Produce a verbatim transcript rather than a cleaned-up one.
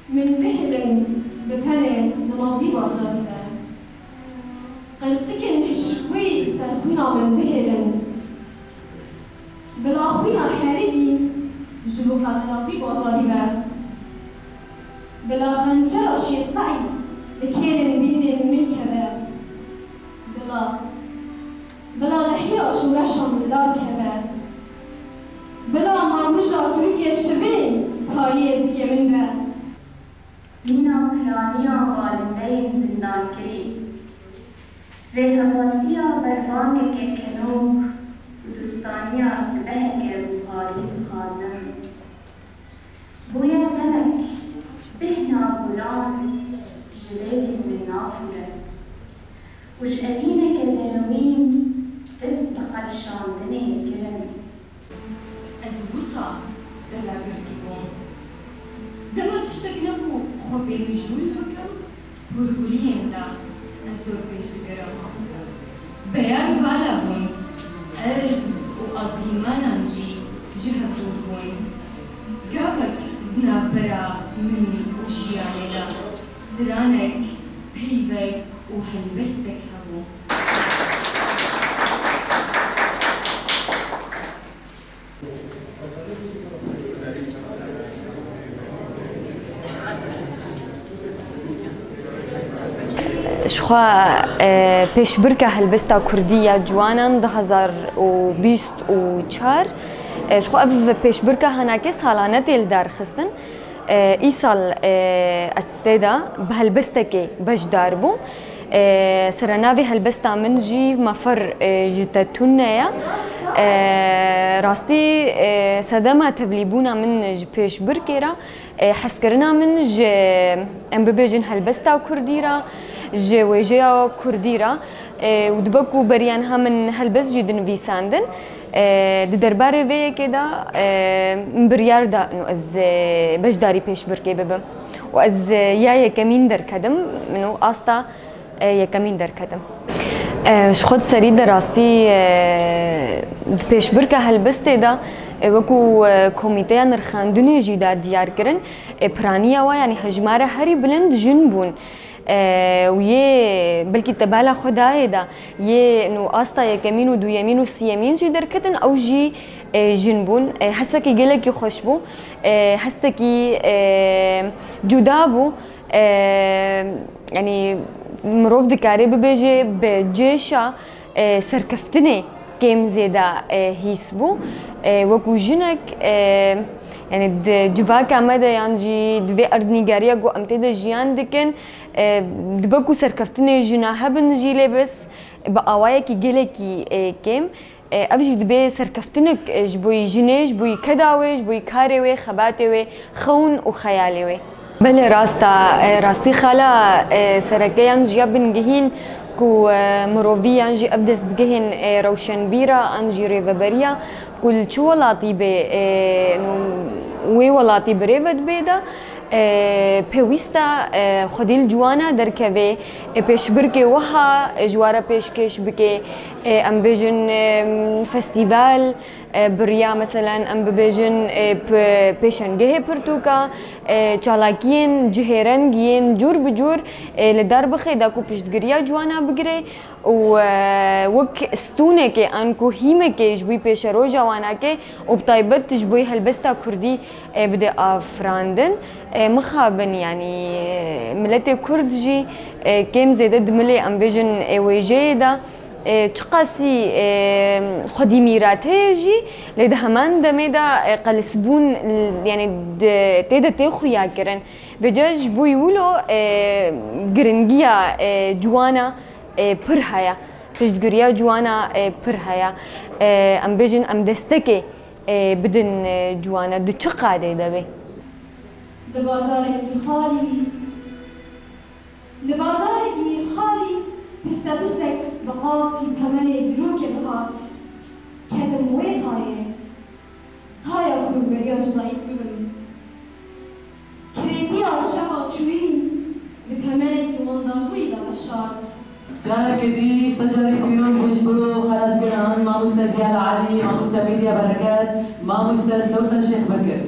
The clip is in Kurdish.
Min bihêlin bi tenê di nav vî bajarî de. Qirtikên hişkbûyî li ser xwîna min bihêlin. Bila xwîna herikî ji bo qetela vî bajarî be. Bila xençera Şêx Seîd li kêlên bînên min keve. Bila, bila lehiya şoreşan li dar keve. Bila mawija Tirkê şivê pariyê zikê min be. Mîna piraniya balindeyên zindankirî, rêhevaltiya berbangekê kenok û dustaniya sibeheke buharî dixwazim. Bûye demek bêhna gulan ji lêvên min nafûre û ji evîneke derewîn dest bi qelşandinê kirin. Ez wisa devebirtî bûm. Dema tiştek nebû xwe bêmijûl bikim, hûrguliyên de ez dor pêş dikirim. Beyar vala bûn. Ez û azîmanan jî ji hev dûr bûn. Gavek di navbera min û jiyanê de stranek, peyvek û helbestek hebû. Ji xwe, e, pêşbirka helbesta kurdî ya ciwanan du hezar û bîst û çar, e, ji xwe ev pêşbirka hanake salane tê li dar xistin. E, îsal, e, ez tê de bi helbestekê beşdar bûm. E, serenavê helbesta min jî Mefer, e, ji te tune ye. E, rastî, e, sedema tevlîbûna min ji pêşbirkê re, e, hezkirina min ji, em bibêjin, helbesta kurdî re, ji wêjeya kurdî re, e, û dibe ku beriya niha min helbest jî dinivîsandin. E, di derbarê vê yekê de, e, min biryar da, ino ez, e, beşdarî pêşbirkê bibim. Û ez, e, ya yekemîn derketim, min û asta, e, yekemîn derketim. E, ji xwe di serî de rastî, e, di pêşbirka helbestê de, e, wekû, e, komîteya nirxandinê jî da diyar kirin, e, piraniya we, yanî hejmara herî bilind jin bûn. E, û yê belkî tebala xwe dayê de, yê nû asta yekemîn û duyemîn û siyemîn jî derketin, ew jî, e, jin bûn. E, hestekî gelekî xweş bû. E, hestekî, e, cuda bû. E, yanî mirov dikare bibêje bi cêşa, e, serkeftinê kêm zêde, e, hîs bû. E, wekû jinek, e, yanî di civaka me de yan jî di vê erdnîgariya ku em tê de jiyan dikin, e, dibe ku serkeftinê jina hebin jî lê bes bi awayekî gelekî, e, kêm. E, ev jî dibe serkeftinek, e, ji bo yî jinê, ji bo yî keda wê, ji bo yî karê wê, xebatê wê, xewn û xeyalê wê. Belê rast e, e, rastî xala, e, sereke yan jî ya bingehîn ku, e, mirovî yan jî ev destgehên, e, rewşenbîra an jî rêveberiya ku li çi welatî bê, e, nû wê welatî bi rê ve dibe de, e, pêwîst e, e, xwedî li ciwana derkeve, e, pêşbirkê wiha, e, ji we re pêşkêş bike, e, em bêjin, e, festîval, e, bi riya, meselen, em bibêjin, e, p-, pêşengehê pirtûka, e, çalakiyên cihêreng yên cûr bi cûr, e, li dar bixe da ku piştgiriya ciwana bigire û, e, wek stûnekê an ku hîmekê ji bo pêşeroja wanakê û bi taybet ji bo helbesta kurdî, e, bide afirandin. E, mixabin, yanî, e, miletê kurd jî, e, kêm zêde di milê, em bêjin, e, wêjeyê de, e, çiqasî, e, xwedî mîrat heye jî, lê di heman demê de, e, qelisbûn, yanî di, tê de tê xuya kirin. Vêca ji bo wilo, e, giringiya, e, ciwana, e, pir heye. Piştgiriya ciwana, e, pir heye. E, em bêjin, em destekê, e, bidin, e, ciwana di çi qadê de be. Li bajarekî xalî, li bajarekî xalî pistepustek bi qasî temenê dîrokê dihat. Ketim wê tayê. Taya ku beriya ji dayik bibim. Kirêtiya şeva çûyî li temenekî wendabûyî de veşart. Careke dî sed carî pîroz be ji bo xelatgiran, mamoste Diyala Elî, mamoste Bîdiya Bereket, mamoste Sewsen Şêx Bekir.